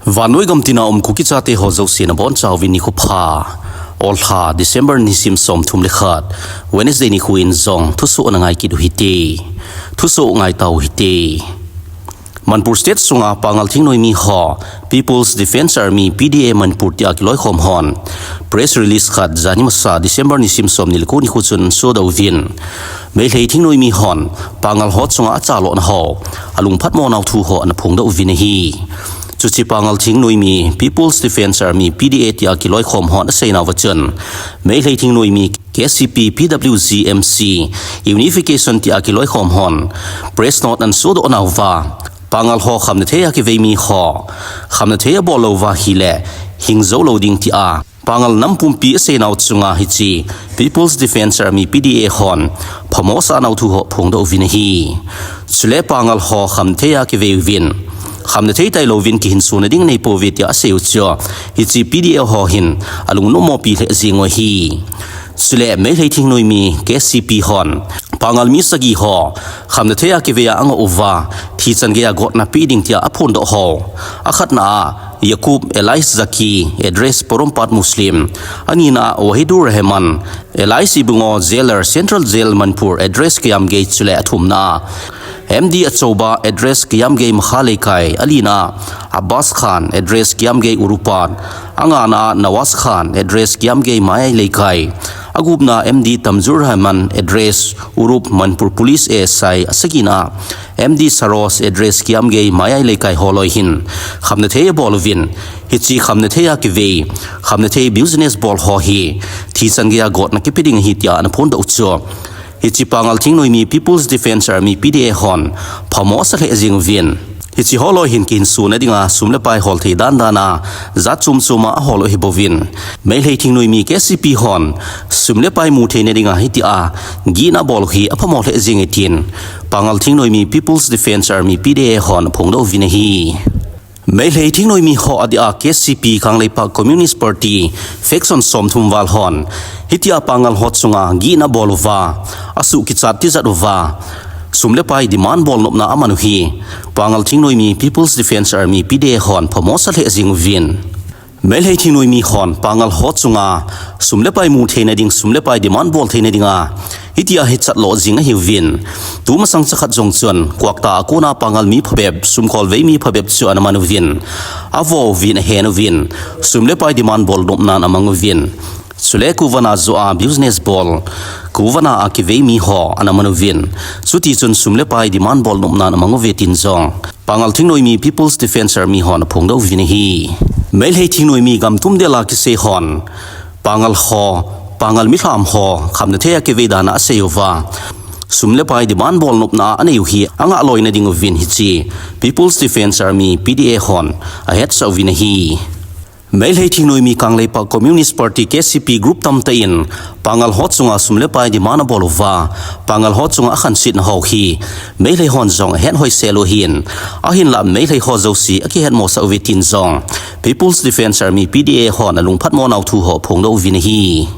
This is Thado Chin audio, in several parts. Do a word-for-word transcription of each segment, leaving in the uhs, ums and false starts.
Vannoi gam tina um Kuki chate ho jouse nabonchauvin nikho pha. Olha December nisim somthum le khat, Wednesday nikho in jong thusoh nangai kit u hite. Thusoh ngai tau hite. Manipur State sunga Pangal thingnoimi ho People's Defence Army, P D A Manipur tia kiloikhom hon press release khat jani masa December nisim somni le ko nikho chun sodoh uvin, Meitei thingnoimi hon Pangal ho chunga achalona ho alungphatmo nau thu ho ana phongdoh uvin ahi. Chuche Pangal thingnoimi People's Defence Army, P D A tia kiloikhom hon aseinauva chun, Meitei thingnoimi K C P, P W G, M C, Unification tia kiloikhom hon press note ana sodoh nauva, Pangal ho khamnathei a kiveimi ho khamnathei abol louva ahile hing jou lou ding tia Pangal nam pumpi aseinau chunga hiche People's Defence Army, P D A hon phamo asah nau thu ho phongdoh uvin ahi. Chule Pangal ho khamnathei a kivei uvin, khamnathei tailouvin kihinsona ding neipouve tia asei u chu hiche P D A ho hin alungnompi lheh jeng u ahi. Chule Meitei thingnoimi K C P hon Pangal mi sagi ho khamnathei a kivei a angoh uva, thi chan geiya gotna pe ding tia aphondoh ho, akhatna a Yakub alias Zaki, address Porompat Muslim, anina a Wahidur Rahman alias Ibungo, jailer, Central Jail Manipur, address Kiyamgei, chule athumna a M D Achouba, address Kiyamgei Makha Leikai, alina a Abbas Khan, address Kiyamgei Urupat, angana a Nawaz Khan, address Kiyamgei Mayai Leikai, agupna M D Tamzur Rahman, address Urup, Manipur Police A S I, asagina a M D Saros, address Kiyamgei Mayai Leikai holoi hin khamnathei abol uvin, hiche khamnathei a kivei, khamnathei business bol ho hi thi chan geiya gotna kipe ding ahi tia ana phondoh u chu hiche Pangal thingnoimi People's Defence Army, P D A hon phamo asah lheh jeng uvin, hiche holoi hin kihinsona dinga sum le pai holthei dandan a jat chom chom a ahol u ahibouvin, Meitei thingnoimi K C P hon sum le pai mutheina dinga hitia gihna abol u hi aphamo lheh jenge tin Pangal thingnoimi People's Defence Army, P D A hon aphongdoh uvin ahi. Meitei thingnoimi ho adia K C P, Kangleipak Communist Party, faction somthum val hon hitia Pangal ho chunga gihna abol uva, asuh kichat tijat uva, sum le pai demand bol nopna aman u hi Pangal thingnoimi People's Defence Army, P D A hon phamo asah lheh jeng uvin, Meitei thingnoimi hon Pangal ho chunga sum le pai mutheina ding, sum le pai demand bol theina dinga hitia hichat lo jing ahiuvin, tumasang chakhat jong chun Kwakta a kona Pangal mi phabep, sumkol vei mi phabep chu ana man uvin, avo uvin, ahen uvin, sum le pai demand bol nopna ana mang uvin, chule kuvana joh a business bol, kuvana a kiveimi ho ana man uvin, chutichun sum le pai demand bol nopna ana mang uve tin jong Pangal thingnoimi People's Defence Army hon aphongdoh uvin ahi. Meitei thingnoimi gamtum dela kisei hon Pangal ho, Pangal milham ho khamnathei a kivei dan a asei uva, sum le pai demand bol nopna anei u hi angah loina ding uvin hiche People's Defence Army, P D A hon ahetsah uvin ahi. Meitei thingnoimi Kangleipak Communist Party, K C P group tamtah in Pangal ho chunga sum le pai demand abol uva, Pangal ho chunga akhansetna ho hi Meitei hon jong ahet hoisel u ahin, ahinla Meitei ho jouse akihetmosah uve tin jong People's Defence Army, P D A hon alungphatmo nau thu ho aphongdoh uvin ahi.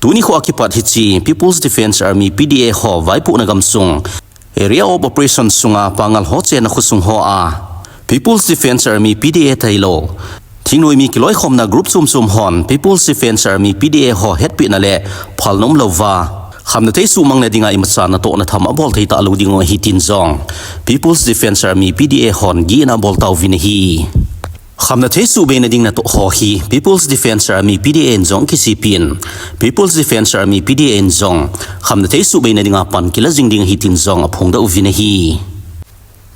Tuni kho a kipat hiche People's Defence Army, P D A ho vaipohna gamsung Area of Operation sunga Pangal ho chenna khosung ho a People's Defence Army, P D A tailou thingnoimi kiloikhomna group chom chom hon People's Defence Army, P D A ho hetpehna le phalna umlouva, khamnathei suhmangna dinga imacha natohna tham abol thei talou ding u ahi tin jong People's Defence Army, P D A hon gihna abol tauvin ahi. Khamnathei suhbeina ding natoh ho hi People's Defence Army, P D A in jong kisipin, People's Defence Army, P D A in jong khamnathei suhbeina dinga pan kila jing ding ahi tin jong aphongdoh uvin ahi.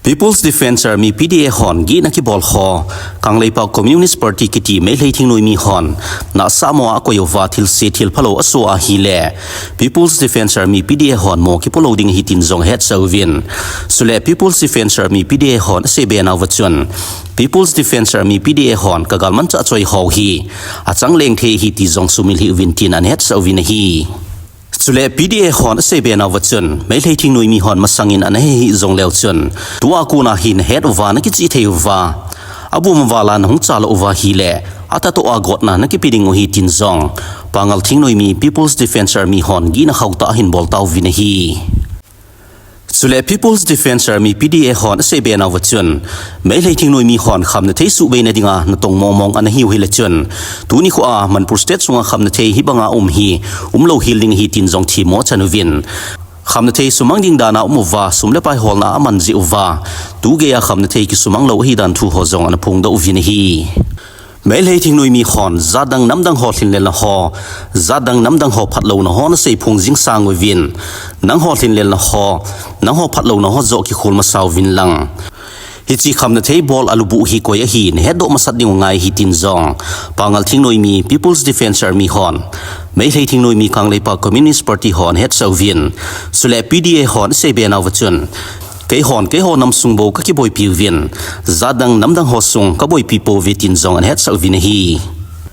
People's Defence Army, P D A hon gihna kibol ho Kangleipak Communist Party kiti Meitei thingnoimi hon nahsahmo a akoi uva, thilse thilphalou aso ahile People's Defence Army, P D A hon mo kipo lou ding ahi tin jong ahetsah uvin, chule People's Defence Army, P D A hon aseibe nauva chun People's Defence Army, P D A hon kagalmanchah choi ho hi achangleng thei ahi ti jong sumil hih uvin tin ana hetsah uvin ahi. Chule P D A hon aseibe nauva chun Meitei thingnoimi hon masangin ana he hih jongleu chun, tua kona hi nahet uva, nakichih thei uva, abum vala nahung chalou uva ahile atahtoh a gotna nakipe ding u ahi tin jong Pangal thingnoimi People's Defence Army hon gihna khauhtah ahin bol tauvin ahi. Chule People's Defence Army, P D A hon asei be nauva chun, Meitei thingnoimi hon khamnathei suhbeina dinga natong mongmong ana hiu hile chun, tuni khoa Manipur State sunga khamnathei hibanga um hi umlou hel ding ahi tin jong themmo achan uvin. Khamnathei sumang ding dana um uva, sum le pai holna aman jeh uva, tugeiya khamnathei kisumang lou ahi dan thu ho jong ana phongdoh uvin ahi. Meitei thingnoimi hon jatdang namdang ho lhinlelna ho, jatdang namdang ho phatlouna ho nasei phong jing sang uvin, nangho lhinlelna ho, nangho phatlouna ho joh kikhol masa uvin lang, hiche khamnathei bol alubuh hi koi ahi nahetdoh masat diu ngai ahi tin jong Pangal thingnoimi People's Defence Army hon Meitei thingnoimi Kangleipak Communist Party hon ahetsah uvin, chule P D A hon asei be nauva chun, keihon keiho nam sung bou kakiboipi uvin, jatdang namdang ho sung kaboipi pouve tin jong ana hetsah uvin ahi.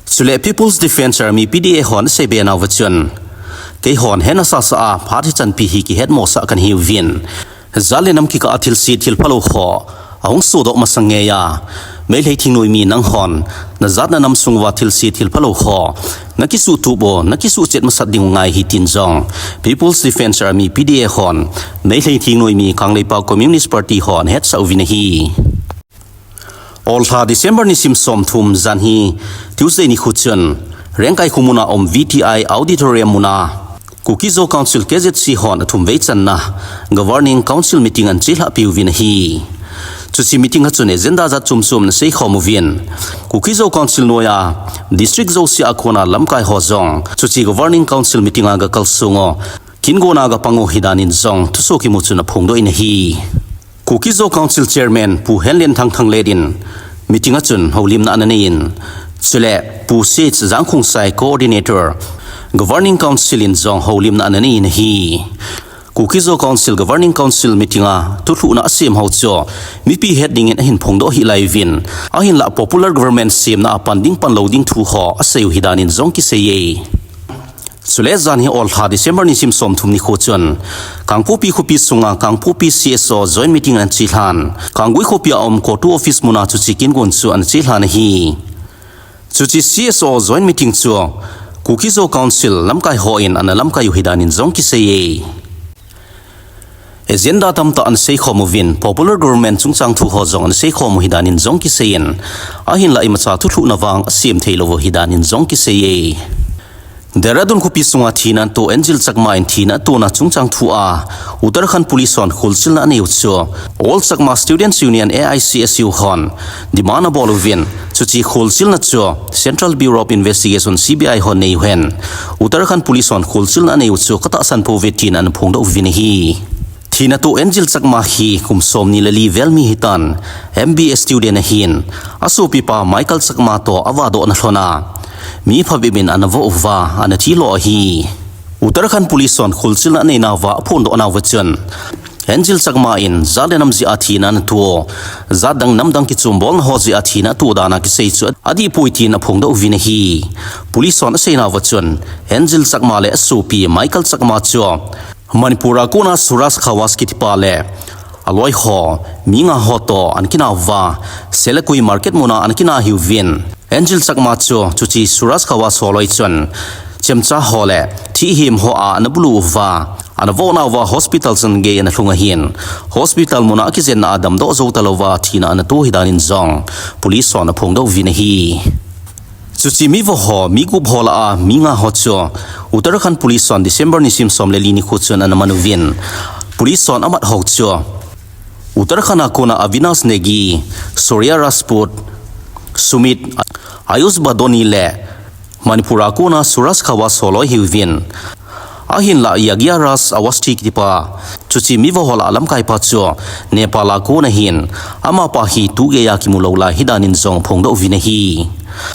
Chule People's Defence Army, P D A hon asei be nauva chun, keihon hena sasa a phat hichanpi hi kihetmosah kana hiuvin, jat le nam kikah a thilse thilphalou ho ahung sodoh masang ngeiya, Meitei thingnoimi nanghon najat nanam sung uva thilse thilphalou ho nakisuhtup u, nakisuhchet masat diu ngai ahi tin jong People's Defence Army, P D A hon Meitei thingnoimi Kangleipak Communist Party hon ahetsah uvin ahi. Oltha December nisim somthum janhi Tuesday nikho chun Rengkai kho muna um V T I Auditorium muna Kuki-Zo Council, K Z C hon athumvei channa Governing Council meeting ana chelhah piuvin ahi. Chuche meeting a chun agenda jat chom chom ana seikhom uvin, Kuki-Zo Council noiya district jousea kona lamkai ho jong chuche Governing Council meeting a gakalsong u, kingona gapang u ahi danin jong thusoh kimu chun aphongdoh in ahi. Kuki-Zo Council Chairman Pu Henlenthang Thanglet in meeting a chun houlimna ana neiyin, chule Pu Sage Jangkhongsai, Coordinator, Governing Council in jong houlimna ana neiyin ahi. Kuki-Zo Council Governing Council meeting a thulhuhna asem ho chu mipi het dingin ahin phongdoh hih lai uvin, ahinlah popular government semna a pan ding pan lou ding thu ho asei u ahi danin jong kiseiye. Chule janhi oltha December nisim somthum nikho chun Kangpokpi khopi sunga Kangpokpi C S O joint meeting ana chelhan, Kanggui khopia um CoTU office muna chuche kingon chu ana chelhan ahi. Chuche C S O joint meeting chu Kuki-Zo Council lamkai hon ana lamkai u ahi danin jong kiseiye. Agenda tamtah ana seikhom uvin, popular government chungchang thu ho jong ana seikhom u ahi danin jong kiseiyin, ahinlah imacha thulhuhna vang asem theilou u ahi danin jong kiseiye. Dehradun khopi sunga thina atoh Angel Chakma in thina atohna chungchang thua Uttarakhand Police hon kholchilna anei u chu All Chakma Students Union, A I C S U hon demand abol uvin, chuche kholchilna chu Central Bureau of Investigation, C B I hon nei uhen, Uttarakhand Police hon kholchilna anei u chu katahsan pouve tin ana phongdoh uvin ahi. Thina atoh Angel Chakma hi kum somni le li vel mi ahitan, M B A student ahin, asopipa Michael Chakma toh avahdoh na lhona mi phabep in ana voh uva ana thilo ahi. Uttarakhand Police hon kholchilna anei nauva aphondoh nauva chun, Angel Chakma in jat le nam jeh a thina atoh, jatdang namdang kichombolna ho jeh a thina atoh dan a kisei chu adihpoi tin aphongdoh uvin ahi. Police hon asei nauva chun, Angel Chakma le asopi Michael Chakma chu Manipur a kona Suraj Khawas kitipa le aloi ho, mi nga ho toh ana kinah uva, Selakui market muna ana kinah ahiuvin, Angel Chakma chu chuche Suraj Khawas holoi chun chemcha ho le thihhem hoa ana bulu uva, ana voh nauva hospital chan gei ana lhung ahin, hospital muna akijenna a damdoh jou talouva thina ana toh ahi danin jong police hon aphongdoh uvin ahi. Chuche mi voh ho, mi gup ho lah a mi nga ho chu Uttarakhand Police hon December nisim som le li nikho chun ana man uvin, police hon amat ho chu Uttarakhand a kona Avinash Negi, Surya Rajput, Sumit, Ayush Badoni le Manipur a kona Suraj Khawas holoi ahiuvin, ahinlah Yagya Raj Awasthi kitipa, chuche mi voh ho lah a lamkaipa chu Nepal a kona ahin, amapa hi tugeiya kimu lou lai ahi danin jong aphongdoh uvin ahi.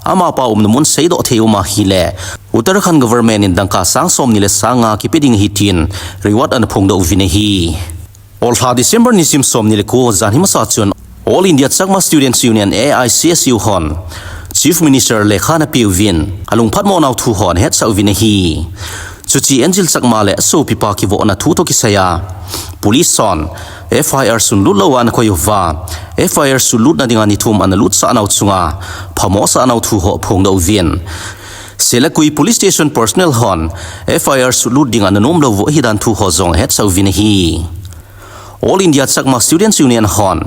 Amapa umna mun seidoh thei um ahile, Uttarakhand government in dangka sang somni le sang nga kipe ding ahi tin reward ana phongdoh uvin ahi. Oltha December nisim somni le ko janhi masa chun All India Chakma Students Union, A I C S U hon Chief Minister lekha ana peuvin, alungphatmo nau thu ho ana hetsah uvin ahi. Chuche Angel Chakma le asopipa kivohna thu toh kisaiya, police hon F I R sunlut louva ana koi uva, F I R sunlutna dinga ni thum ana lutsah nau chunga phamo asah nau thu ho aphongdoh uvin, Selakui Police Station personnel hon F I R sunlut dinga ana nom lou u ahi dan thu ho jong ahetsah uvin ahi. All India Chakma Students Union hon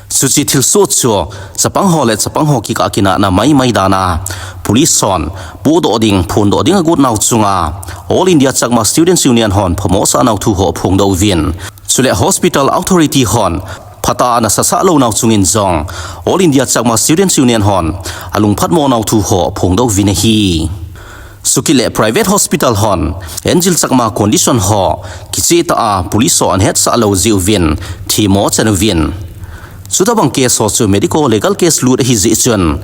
chuche thilsoh chu chapang ho le chapang ho kikah a kinahna maimai dan a police hon pohdoh ding, phondoh ding agot nau chunga All India Chakma Students Union hon phamo asah nau thu ho aphongdoh uvin, chule hospital authority hon phatah a ana sasah lou nau chungin jong All India Chakma Students Union hon alungphatmo nau thu ho aphongdoh uvin ahi. Chukit le private hospital hon Angel Chakma condition ho kicheh tah a police ho ana hetsah lou jeh uvin themmo achan uvin, chutobang case ho chu medico legal case lut ahi jeh chun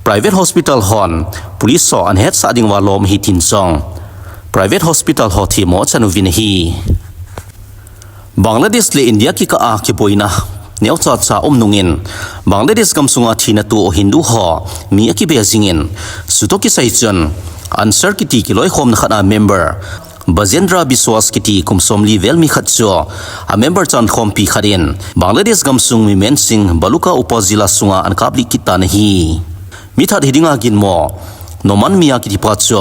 private hospital hon police ho ana hetsah ding uva lom ahi tin jong private hospital ho themmo achan uvin ahi. Bangladesh le India kikah a kiboina neocha cha um nungin, Bangladesh gamsunga thina toh Hindu ho mi akibe jingin, chutoh kisai chun Ansar kiti kiloikhomna khat a member Bajendra Biswas kiti kum somli vel mi khat chu a member chankhompi khat in Bangladesh gamsung Mymensingh Baluka Upazila sunga ana kaplih kit tan ahi. Mi that hidinga ginmo Noman Mia kitipa chu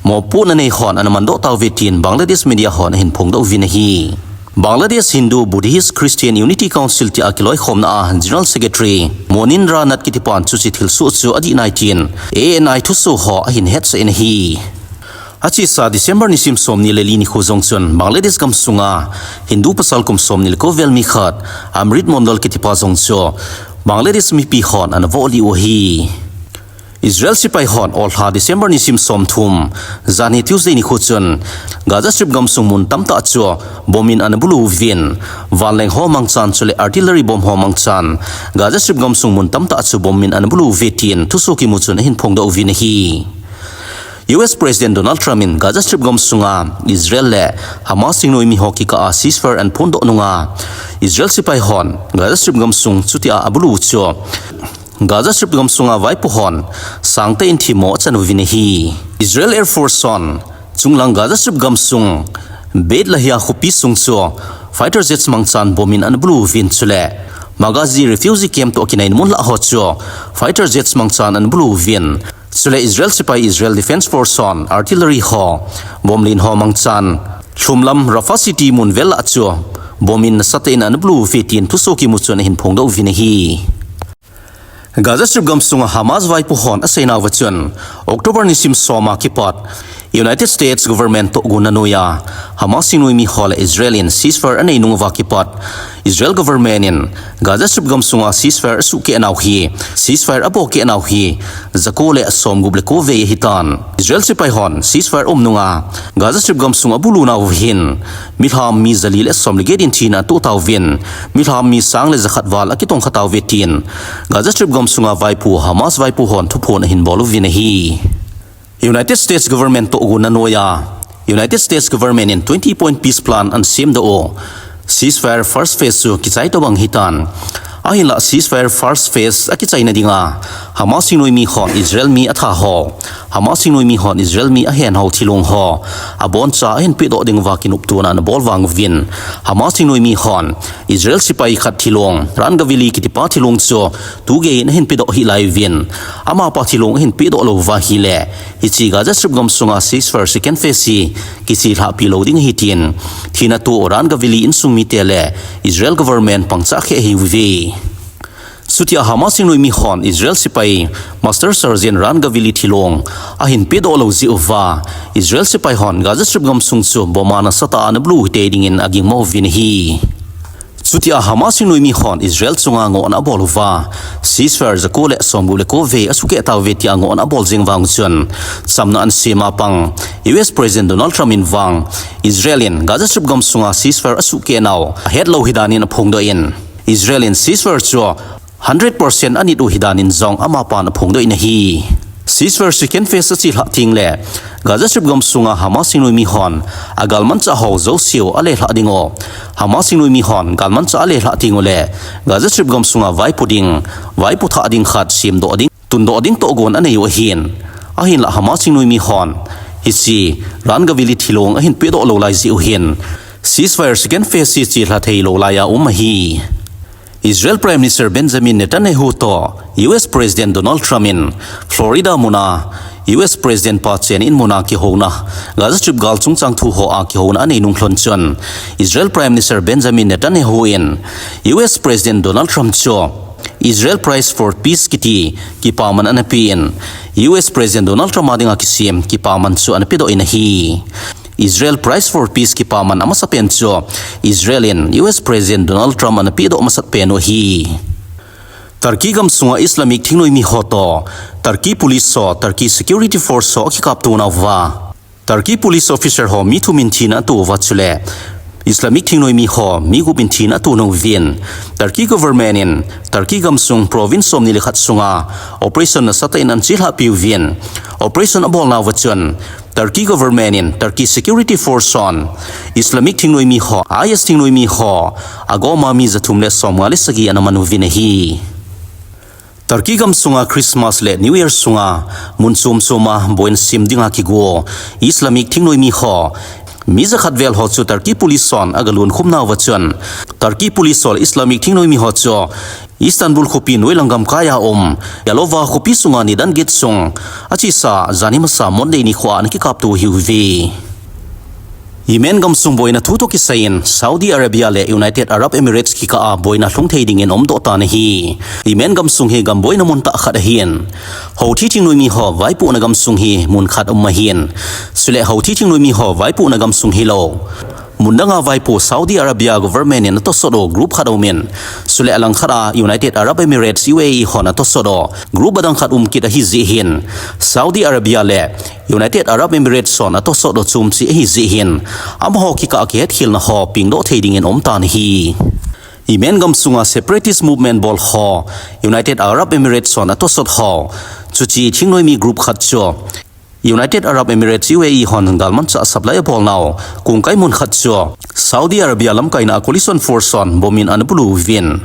mopohna nei hon ana mandoh tauve tin Bangladesh media hon ahin phongdoh uvin ahi. Bangladesh Hindu Buddhist Christian Unity Council tia kiloikhomna a General Secretary Monindra Nath kitipan chuche thilsoh chu adih nai tin A N I thusoh ho ahin hetsah in ahi. Achesa December nisim somni le li nikho jong chun Bangladesh gamsunga Hindu pasal kum somni le ko vel mi khat Amrit Mondal kitipa jong chu Bangladesh mipi hon ana vohlih u ahi. Israel sepai hon olha December nisim somthum, janhi Tuesday nikho chun Gaza Strip gamsung mun tamtah chu bomb in ana bulu uvin, vanleng ho mangchan chule artillery bomb ho mangchan Gaza Strip gamsung mun tamtah chu bomb in ana bulu uve tin thusoh kimu chun ahin phongdoh uvin ahi. U S President Donald Trump in Gaza Strip gamsunga Israel le Hamas thingnoimi ho kikah a ceasefire ana phondoh nunga Israel sepai hon Gaza Strip gamsung chutia abulu u chu Gaza Strip gamsunga vaipo hon sangtah in themmo achan uvin ahi. Israel Air Force hon chunglang Gaza Strip gamsung Beit Lahia khopi sung chu fighter jets mangchan bomb in ana bulu uvin chule Maghazi refugee camp toh kinai mun lah ho chu fighter jets mangchan ana bulu uvin, chule Israel sepai Israel Defense Force hon artillery ho bomb len ho mangchan lhumlam Rafah city mun vel lah chu bomb in nasatah in ana bulu uve tin thusoh kimu chun ahin phongdoh uvin ahi. Gaza Strip gamsunga Hamas vaipo hon aseinauva chun, October nisim soma kipat United States government tohgon anoiya Hamas thingnoimi ho le Israel in ceasefire anei nunguva kipat Israel government in Gaza Strip gamsunga ceasefire asuhkeh nau hi, ceasefire abokeh nau hi jako le somgup le ko vei ahitan. Israel sepai hon ceasefire um nunga Gaza Strip gamsung abulu nauva hin milham mi jali le somle get in thina atoh tauvin, milham mi sang le jakhat val akitongkha tauve tin Gaza Strip gamsunga vaipo Hamas vaipo hon thuphon ahin bol uvin ahi. United States government tohgon anoiya United States government in twenty point peace plan ana semdoh u. Ceasefire first phase chu kichai tobang ahitan. Ahinlah ceasefire first phase akichaina dinga Hamas thingnoimi hon Israel mi atha ho, Hamas thingnoimi hon Israel mi ahen ho thilong ho aboncha ahin pehdoh dinguva kinoptona ana bol vang uvin, Hamas thingnoimi hon Israel sepai khat thilong Ran Gavili kitipa thilong chu tugei in ahin pehdoh hih lai uvin, amapa thilong ahin pehdoh louva ahile hiche Gaza Strip gamsunga ceasefire second phase hi kichelhahpi lou ding ahi tin thina toh Ran Gavili insung mite le Israel government pangchah kheh ahiuve. Chutia Hamas thingnoimi hon Israel sepai Master Sergeant Ran Gavili thilong ahin pehdoh lou jeh uva Israel sepai hon Gaza Strip gamsung chu bomb a nasatah a ana bulu u hitei dingin agingmo uvin ahi. Chutia Hamas thingnoimi hon Israel chunga ngohna abol uva, ceasefire jako le somgup le ko vei asuhkeh tauve tia ngohna abol jeng vang chun, chamna ana sem a pang U S President Donald Trump in vang Israel in Gaza Strip gamsunga ceasefire asuhkeh nau ahetlou hidan in aphongdoh in, Israel in ceasefire chu hundred percent anit u hidan in jong amapan aphongdoh in ahi. Ceasefire second phase achelhah teng le Gaza Strip gamsunga Hamas thingnoimi hon agalmanchah ho jouseu alelhah ding u. Hamas thingnoimi hon galmanchah alelhah teng u le Gaza Strip gamsunga vaipo ding, vaipo thah ding khat semdoh ding, tundoh ding tohgon anei u ahin. Ahinlah Hamas thingnoimi hon hiche Ran Gavili thilong ahin pehdoh lou lai jeh u hin ceasefire second phase hi chelha thei lou laiya um ahi. Israel Prime Minister Benjamin Netanyahu toh U S President Donald Trump in Florida muna U S President pa chenin muna kihouna, Gaza Strip gal chungchang thu hoa kihouna anei nung lhon chun, Israel Prime Minister Benjamin Netanyahu in U S President Donald Trump chu Israel Prize for Peace kiti kipaman anapen, U S President Donald Trump a dinga kisem kipaman chu anapedoh in ahi. Israel Prize for Peace kipaman amasapen chu Israel in U S President Donald Trump anapedoh masatpen u ahi. Turkey gamsunga Islamic thingnoimi ho toh Turkey Police ho, Turkey Security Force ho akikaptonauva, Turkey Police Officer ho mi thum in thina ato uva chule Islamic thingnoimi ho mi gup in thina ato nauvin, Turkey Government in Turkey gamsung Province somni le khat sunga Operation nasatah in anachelhah piuvin, Operation abolnauva chun Turkey Government in Turkey Security Force hon Islamic thingnoimi ho, I S thingnoimi ho, agoma mi jathum le somnga le sagi anaman uvin ahi. Turkey gamsunga Christmas le New Year sunga mun chom choma boina sem dinga kigo Islamic thingnoimi ho mi jakhat vel ho chu Turkey Police hon agalunkhum nauva chun, Turkey Police hon Islamic thingnoimi ho chu Istanbul khopi noilang gamkai a um Yalova khopi sunga nidan get sung achesa janhi masa Monday nikhoa anakikapto ahiuve. Yemen gamsung boina thu toh kisaiyin Saudi Arabia le United Arab Emirates kikah a boina lhung thei dingin umdoh tan ahi. Yemen gamsung hi gamboina mun tah khat ahin, Houthi thingnoimi ho vaipohna gamsung hi mun khat um ahin, chule Houthi thingnoimi ho vaipohna gamsung hilou mun danga vaipoh Saudi Arabia government in atosot u group khat aumin, chule alangkhat a United Arab Emirates, U A E hon atosot u group adang khat um kit ahijeh hin, Saudi Arabia le United Arab Emirates hon atosot u chom cheh ahijeh hin, amaho kikah a kihetkhelna ho pengdoh thei dingin umtan ahi. Yemen gamsunga separatist movement bol ho United Arab Emirates hon atosot ho, chuche thingnoimi group khat chu United Arab Emirates, U A E hon galmanchah supply abolnau kongkai mun khat chu Saudi Arabia lamkaina a coalition force hon bomb in anabulu uvin,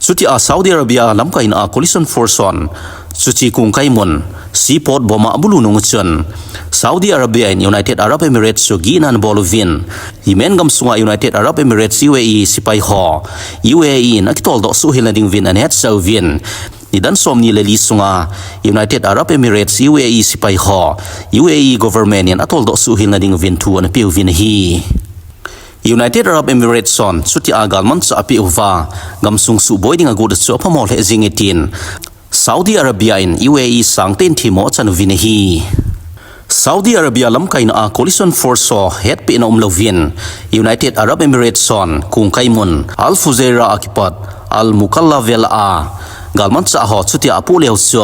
chutia Saudi Arabia lamkaina a coalition force hon chuche kongkai mun seaport bomb a abulu nung chun, Saudi Arabia in United Arab Emirates chu gihna anabol uvin, Yemen gamsunga United Arab Emirates, U A E sepai ho U A E in akitoldoh suhhel na dinguvin anahetsah uvin, nidan somni le li sunga United Arab Emirates, U A E sepai ho U A E government in atoldoh suhhel na dinguvin thu anapeuvin ahi. United Arab Emirates hon chutia galmanchah apeh uva gamsung suhboi dinga agot u chu aphamo lheh jenge tin Saudi Arabia in U A E sangtah in themmo achan uvin ahi. Saudi Arabia lamkaina a coalition force ho hetpehna umlouvin, United Arab Emirates hon kongkai mun Al Fujairah a kipat Al Mukalla vel a galmanchah ho chutia apoh leu chu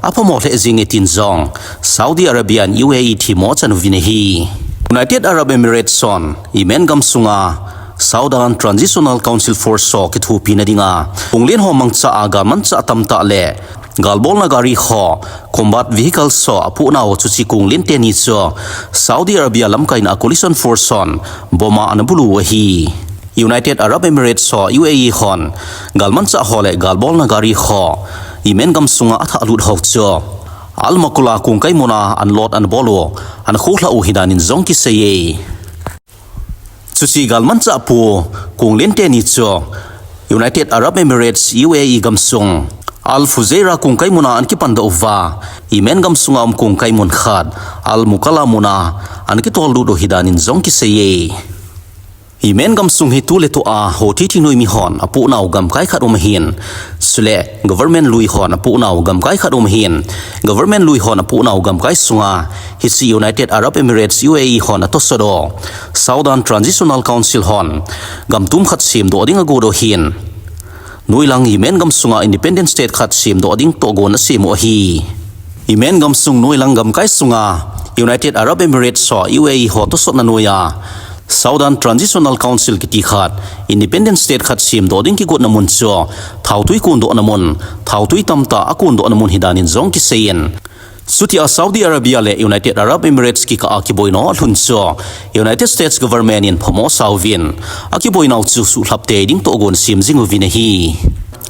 aphamo lheh jenge tin jong Saudi Arabia in U A E themmo achan uvin ahi. United Arab Emirates hon Yemen gamsunga Southern Transitional Council Force ho kithopina dinga konglen ho mangcha a galmanchah tamtah le galbolna gari ho, combat vehicles ho apohnau chuche konglen teni chu Saudi Arabia lamkaina a coalition force hon bomb a anabulu u ahi. United Arab Emirates ho, U A E hon galmanchah ho le galbolna gari ho Yemen gamsunga athahlut hou chu Al Mukalla kongkai muna unload anabol u, anakhohlhah u ahidan in jong kiseiye. Chuche galmanchah pu konglen teni chu United Arab Emirates, U A E gamsung Al Fujairah kongkai muna anakipandoh uva, Yemen gamsunga um kongkai mun khat Al Mukalla muna anakitollut u ahidan in jong kiseiye. Yemen gamsung hi tuletua Houthi thingnoimi hon apohnau gamkai khat um ahin, chule government lui hon apohnau gamkai khat um ahin, government lui hon apohnau gamkai sunga hiche United Arab Emirates, U A E hon atosot u Southern Transitional Council hon gamtum khat semdoh ding agot u ahin, noilang Yemen gamsunga independent state khat semdoh ding tohgon asem u ahi. Yemen gamsung noilang gamkai sunga United Arab Emirates ho, U A E ho tosotna noiya Southern Transitional Council kiti khat, independent state khat semdoh ding kigotna mun chu thaotui kondohna mun, thaotui tamtah akondohna mun ahidan in jong kiseiyin, chutia Saudi Arabia le United Arab Emirates kikah a kiboina alhun chu United States government in phamo asauvin, akiboinau chu suhlhap tei ding tohgon asem jing uvin ahi.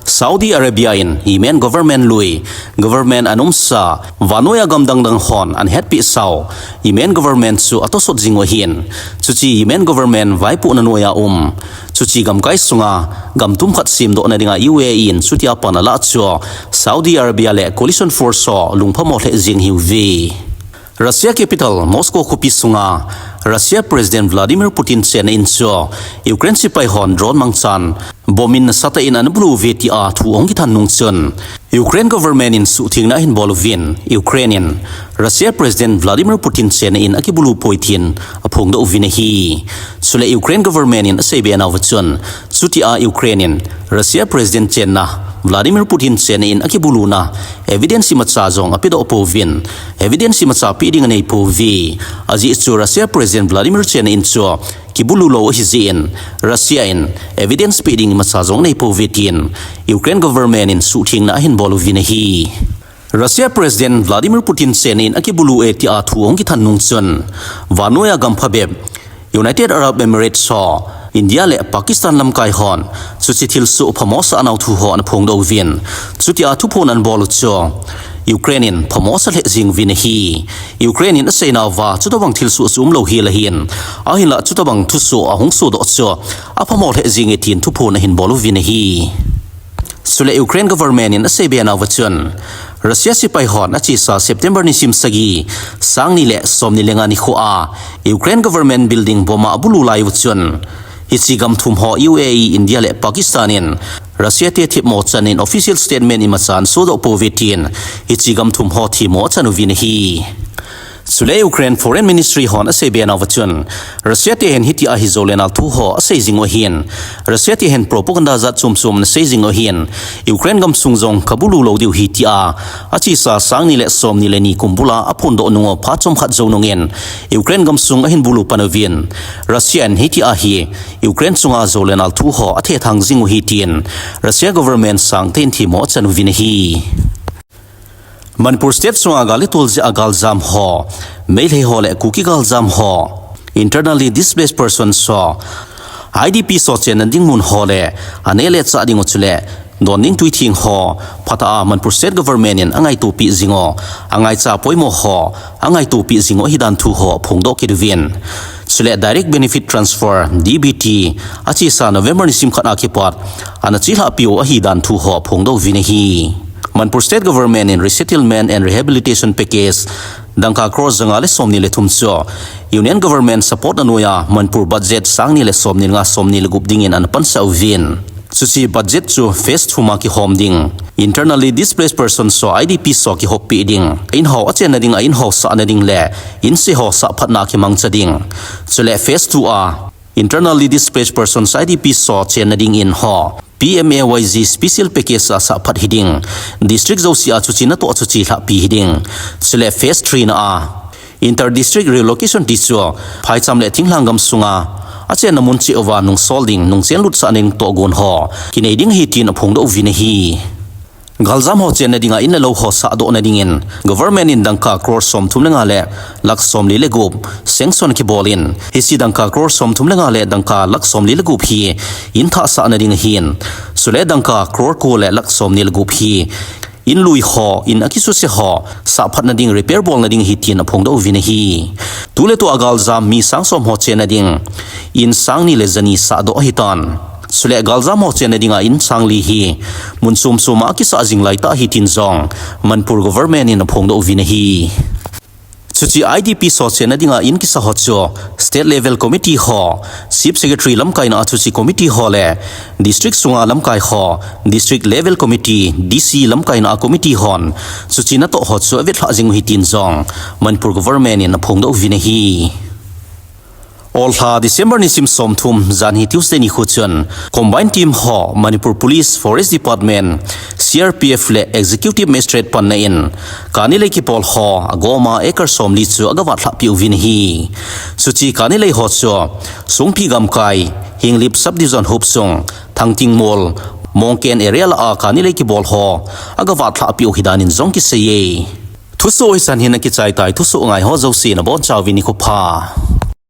Saudi Arabia in Yemen government lui, government anomsa, vannoiya gam dangdang hon ahetpeh sau Yemen government chu atosot jing u ahin. Chuche Yemen government vaipohna noiya um, chuche gamkai sunga gam thum khat semdohna dinga U A E in chutia pan alah chu Saudi Arabia le coalition force ho lungphamo lheh jing ahiuve. Russia capital Moscow khopi sunga Russia President Vladimir Putin chenna in chu Ukraine sepai hon drone mangchan bomb in nasatah in anabulu uve tia thu ahung kithan nung chun, Ukraine government in suhthengna ahin bol uvin, Ukraine in Russia President Vladimir Putin chenna in akibulu poi tin aphongdoh uvin ahi. Chule Ukraine government in aseibe nauva chun, chutia Ukraine in Russia President chenna Vladimir Putin chenna in akibuluna evidence imacha jong apedoh pouvin, evidence imacha pe ding anei pouve. Ajeh chu Russia President Vladimir chenna in chu kibulu lou ahijeh in, Russia in evidence pe ding imacha jong anei pouve tin Ukraine government in suhthengna ahin bol uvin ahi. Russia President Vladimir Putin chenna in akibulu e tia thu ahung kithan nung chun, vannoiya gam phabep United Arab Emirates ho, India le Pakistan lamkai hon chuche thilsoh phamo asah nau thu ho anaphongdoh uvin, chutia thuphon anabol u chu Ukraine in phamo asa lheh jing uvin ahi. Ukraine in aseinauva chutobang thilsoh chu umlou hel ahin, ahinlah chutobang thusoh ahung sodoh chu aphamo lheh jing e tin thuphon ahin bol uvin ahi. Chule Ukraine government in aseibe nauva chun, Russia sepai hon achesa September nisim sagi, sang ni le som ni le nga nikhoa Ukraine government building bomb a abulu lai uva chun, hiche gam thum ho U A E, India le Pakistan in Russia te themmo chan in official statement imacha anasodoh pouve tin hiche gam thum ho themmo achan uvin ahi. Chule Ukraine Foreign Ministry hon aseibe nauva chun, Russia te hin hitia hi jolenal thu ho asei jing u ahin, Russia te hin propaganda jat chom chom anasei jing u ahin, Ukraine gamsung jong kabulu lou diu ahi tia achesa sang ni le som ni le ni kum bula aphondoh nung u phat chomkhat jou nungin Ukraine gamsung ahin bulu pan uvin, Russia in hitia hi Ukraine chunga jolenal thu ho athethang jing u ahi tin Russia government sangtah in themmo achan uvin ahi. Manipur State sunga gal le tol jeh a galjam ho, Meitei ho le Kuki galjam ho, internally displaced persons ho, I D Ps ho chenna ding mun ho le aneh le chah ding u chule don ding tuitheng ho phatah a Manipur State government in angaitopi jing u, angaicha poimo ho angaitopi jing u ahidan thu ho aphongdoh kit uvin, chule direct benefit transfer, D B T, achesa November nisim khat a kipat anachelhahpi u ahidan thu ho aphongdoh uvin ahi. Manipur State Government in Resettlement and Rehabilitation Package dangka crore janga le som ni le thum chu Union Government support na noiya Manipur budget sang ni le som ni le nga, som ni le gup dingin anapansah uvin, chuche budget chu phase thum a kihom ding, internally displaced persons ho, I D Ps ho kihoppeh ding, in ho achenna ding, a in ho sahna ding le inse ho sahphatna kimangcha ding, chule phase two a internally displaced persons, I D Ps ho chenna ding in ho P M A Y G special package a sahphat hiding, district jousea chuche natoh chuche lhahpi hiding, chule phase three na a inter district relocation ti chu phaicham le thinglhang gamsunga achenna mun cheh uva nungsol ding, nungchen lutsah ding tohgon ho kinei ding ahi tin aphongdoh uvin ahi. Galjam ho chenna dinga in le lou ho sahdohna dingin government in dangka crore somthum le nga le lakh somli le gup sanction kibol in, hiche dangka crore somthum le nga le dangka lakh somli le gup hi in thah sahna ding ahin, chule dangka crore ko le lakh somni le gup hi in lui ho, in akisuse ho sahphatna ding, repair bolna ding ahi tin aphongdoh uvin ahi. Tuletua galjam mi sang som ho chenna ding in sang ni le jani sahdoh ahitan, chule galjam ho chenna dinga in sang li hi mun chom choma akisah jing laitah ahi tin jong Manipur government in aphongdoh uvin ahi. Chuche I D Ps ho chenna dinga in kisa ho chu state level committee ho, chief secretary lamkaina a chuche committee ho le district sunga lamkai ho, district level committee, D C lamkaina a committee hon chuche natoh ho chu avetlhah jing u ahi tin jong Manipur government in aphongdoh uvin ahi. Olha December nisim somthum, janhi Tuesday nikho chun combined team ho, Manipur Police, Forest Department, C R P F le Executive Magistrate panna in kani lei kipol ho agoma acre somli chu agavatlhahpi uvin ahi. Chuche kani lei ho chu Songpi gamkai, Henglep subdivision hopsung, Thangtingmol, Mongken area lah a kani lei kibol ho agavatlhahpi u ahidan in jong kiseiye. Thusoh hisan hin akichaitai, thusoh ngai ho jouse nabonchauvin nikho pha.